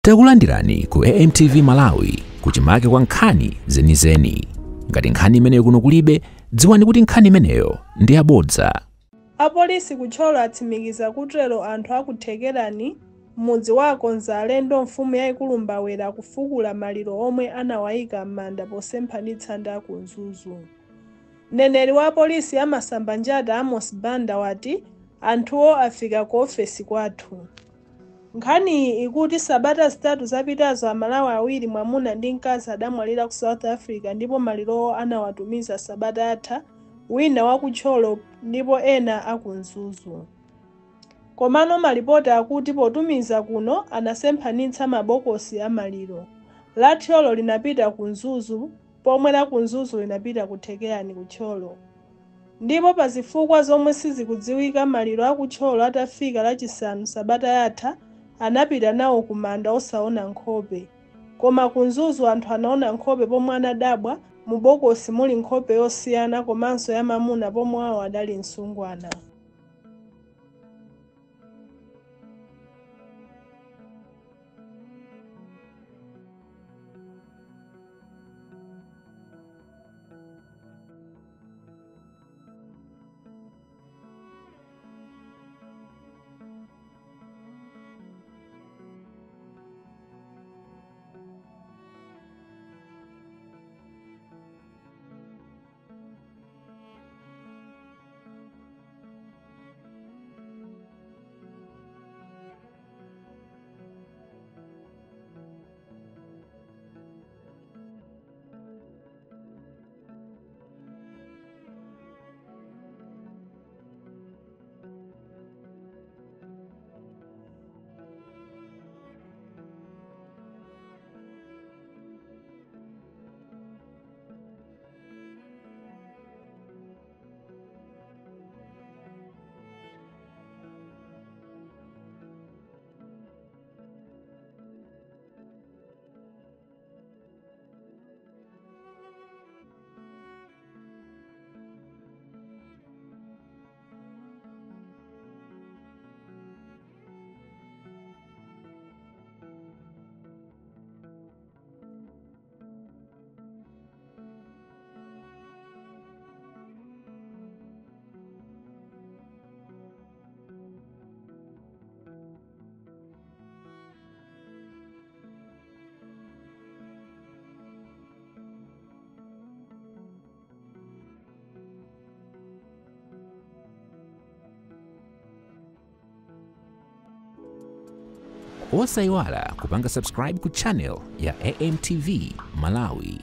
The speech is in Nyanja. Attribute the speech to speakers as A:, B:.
A: Takulandirani ku AMTV Malawi kuchimake kwa nkhani zenizeni. Ngati nkhani imeneyo kuno kulibe, dziwani kuti nkhani imeneyo ndi yabodza.
B: Apolisi ku Thyolo atsimikiza kutero anthu akuthekerani m'mudzi wa akonza alendo mfumu yayikulu Mbawera kufukula maliro omwe anawayika m'manda posemphanitsa ndi aku Mzuzu. Mneneri wa apolisi a Masambanjata Amos Banda wati anthuwo afika ku ofesi kwathu. Nkhaniyi ikuti sabata zitatu zapitazo Amalawi awiri, mwamuna ndi mkazi, adamwalira ku South Africa ndipo malirowo anawatumiza sabata yatha, wina wa ku Thyolo ndipo ena aku Mzuzu. Komano malipoti akuti potumiza kuno anasemphanitsa mabokosi a maliro. La Thyolo linapita ku Mzuzu pomwe la ku Mzuzu linapita ku Thekerani ku Thyolo. Ndipo pa zifukwa zomwe sizikudziwika, maliro a ku Thyolo atafika Lachisanu sabata yatha, anapita nawo ku manda osaona nkhope. Koma ku Mzuzu anthu anaona nkhope pomwe anadabwa mu bokosi muli nkhope yosiyana komanso ya mamuna pomwe awo adali msungwana.
A: Osayiwala kupanga subscribe ku channel ya AMTV Malawi.